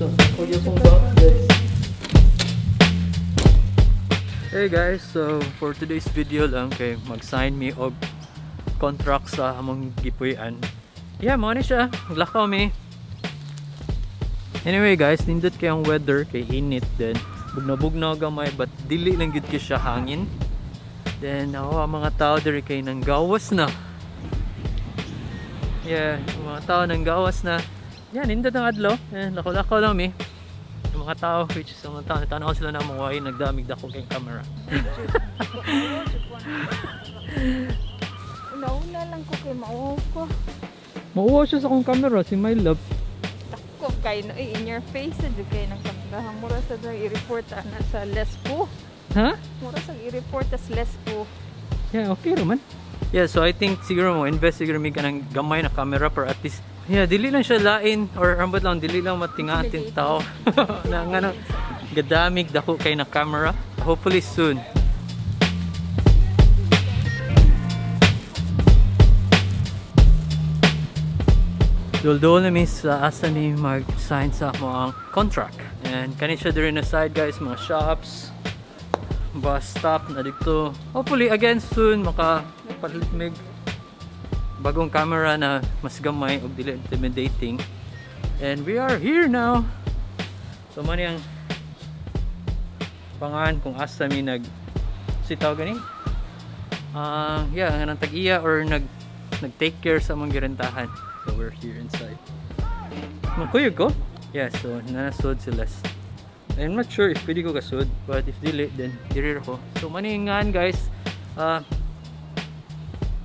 dito. Huwag yung box, guys. Hey guys, so for today's video lang kay mag-sign me og contract sa among gipuy-an. Yeah, mo ni siya. Maglakaw mi. Anyway guys, nindot kay ang weather kay init then bugna-bugna gamay but dili lang gyud kay siya hangin. Then ako ang mga tao diri kay nanggawas na. Yeah, ang mga tao nanggawas na. Yeah, nindot ang adlaw. Eh, lakaw-lakaw lang mi. Yung mga tao, which is ang mga tao, natanaw sila na mga way, nagdamig dako kay camera. Una-una lang ko kay mauwaw ko. Mauwaw siya sa akong camera, si my love. Dako kay no, eh, in your face sa jud kay nang kamera. Mura sa drag i-report ana sa Lespo. Ha? Mura sa i-report as Lespo. Yeah, okay raman. Yeah, so I think siguro mo invest siguro mi kanang gamay na camera para at least yeah, dili lang siya lain or ambot lang dili lang matingatin tao. Na nga no, gadamig dako kay na camera. Hopefully soon. Dul-dul na mi sa asa mi mag-sign sa among contract. And kani siya diri na side guys, mga shops, bus stop na dito. Hopefully again soon maka palit mig bagong camera na mas gamay ug dili intimidating. And we are here now. So man ang pangan kung asa mi nag sitaw gani. Ah, yeah, ang tag-iya or nag take care sa among girentahan. So we're here inside. Makuyog ko? Yeah, so nanasod si Les. I'm not sure if pwede ko kasud, but if dili, then diri ra ko. So maningan guys,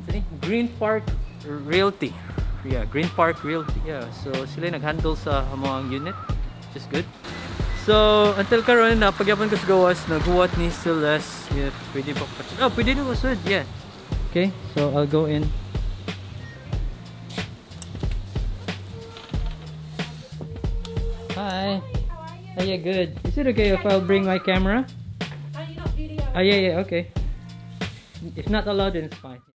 sini? Green Park Realty. Yeah, Green Park Realty. Yeah, so sila yung nag-handle sa among unit, which is good. So, until karon na pagyapon ko sa gawas, naghuwat ni Celeste if pwede pa ko. Oh, pwede na kasud. Yeah. Okay, so I'll go in. Hi. Oh, yeah, good. Is it okay if I'll bring my camera? Oh, yeah, okay. If not allowed, then it's fine.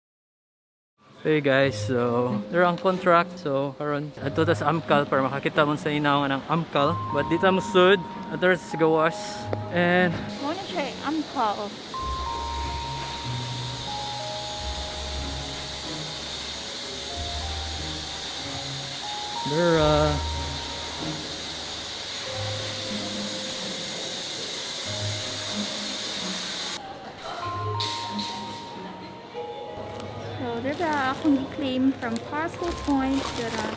Hey guys, so there ang contract. So karon adto ta sa Amcal para makakita mo sa inaw nga ng Amcal. But dito mo sud, adto ra sa gawas. And Mo na siya Amcal. there So dira akong gi-claim from Parcel Point dira.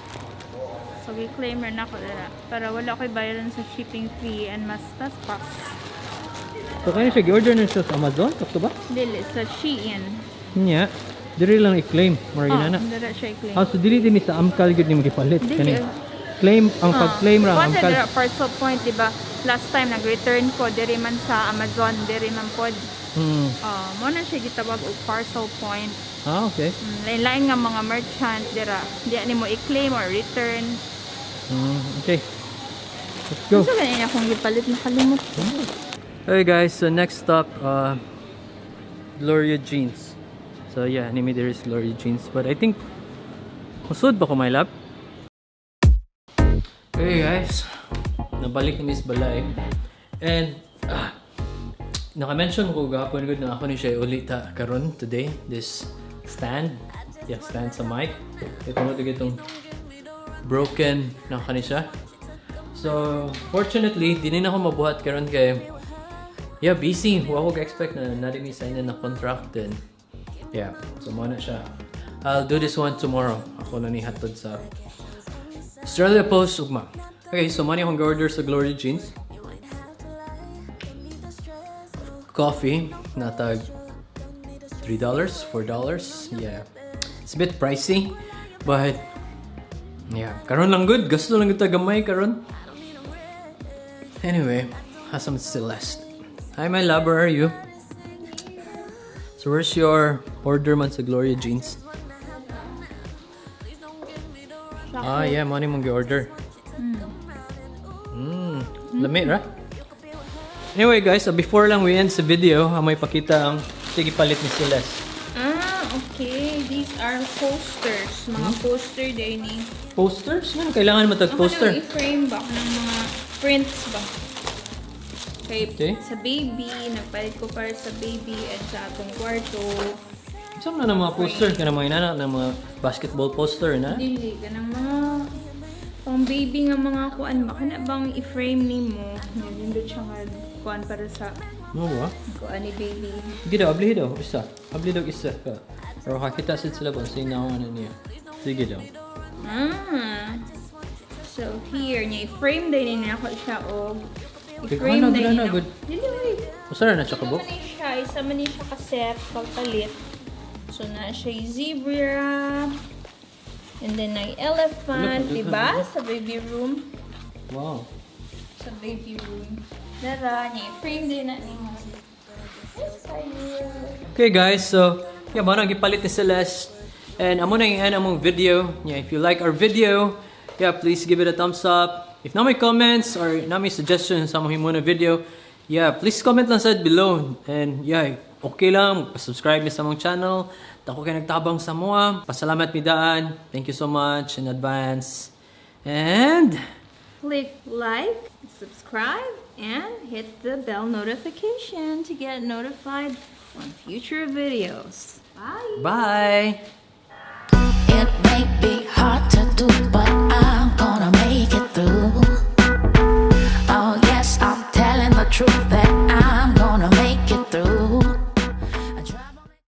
So gi-claim ra nako dira para wala ko'y bayaran sa shipping fee and mas tas. So kani siya gi-order na siya sa Amazon, sakto ba? Dili sa Shein. Nya. Diri lang i-claim, mura Oh, ginana. dira siya i-claim. Ah, so dili din ni sa Amcal gyud nimo gipalit Dili. kani. Claim ang pag-claim ra ang Kuan Amcal. dira Parcel Point, di ba? Last time nag-return ko diri man sa Amazon, diri man pod. Oh, mo na siya gitawag og Parcel Point. Ah, okay. Lain-lain nga mga merchant dira. Di ani mo i-claim or return. Okay. Let's go. Unsa gani akong gipalit, nakalimot ko. Hey guys, so next stop, Gloria Jeans. So yeah, anime there is Gloria Jeans, but I think musud ba ko my lab? Hey guys, nabalik ni Miss Balay. And naka-mention ko gahapon gud na ako ni siya ulita karon today this stand. Yeah, stand sa mic. Ito mo itong broken na kani siya. So, fortunately, di na ako mabuhat karon kay yeah, busy. Wa ko expect na nari mi sign na contract then. Yeah, so mo na siya. I'll do this one tomorrow. Ako na ni hatod sa Australia Post ugma. Okay, so money akong order sa Glory Jeans. Coffee, natag $3, $4. Yeah. It's a bit pricey, but yeah, karon lang good. Gusto lang gud ta gamay karon. Anyway, hasam Celeste. Hi my love, where are you? So where's your order man sa Gloria Jeans? Ah, yeah, money mong order. Lami, ra? Anyway guys, so before lang we end sa video, may pakita ang sige palit ni Celeste. Ah, okay. These are posters. Mga poster din ni. Posters? Ano kailangan mo tag Ako poster? nang i-frame ba ng mga Prints ba? Kay sa baby, nagpalit ko para sa baby at sa atong kwarto. Saan na ng mga poster? Kana mga inana ng mga basketball poster na? Dili kanang mga pang baby nga mga kuan ba, kana bang i-frame nimo? Nindot siya nga kuan para sa No ba? kuan ni baby. Sige daw, abli daw, isa. Abli daw isa ka. Pero kakita sa sila kung sino ang ano niya. Sige daw. Ah. So here, niya i-frame din ni ako siya og Good, i-frame ano, din good, ano, ni good. Dili, wait. Usa na siya Isa kabuk? man ni siya, isa man ni siya kaset pagpalit. So na siya yung zebra. And then na elephant, Look, look, diba? look. Sa baby room. Wow. Sa baby room. Dara, niya i-frame din na nimo. Yes, kayo. Okay guys, so yeah, mao nang gipalit ni Celeste. And amo na yung end among video. Yeah, if you like our video, yeah, please give it a thumbs up. If naa may comments or naa may suggestions sa among himo na video, yeah, please comment lang sa below. And yeah, okay lang, subscribe mi sa among channel. Dako kay nagtabang sa amoa. Pasalamat mi daan. Thank you so much in advance. And Click like, subscribe, and hit the bell notification to get notified on future videos. Bye! Bye. It may be hard.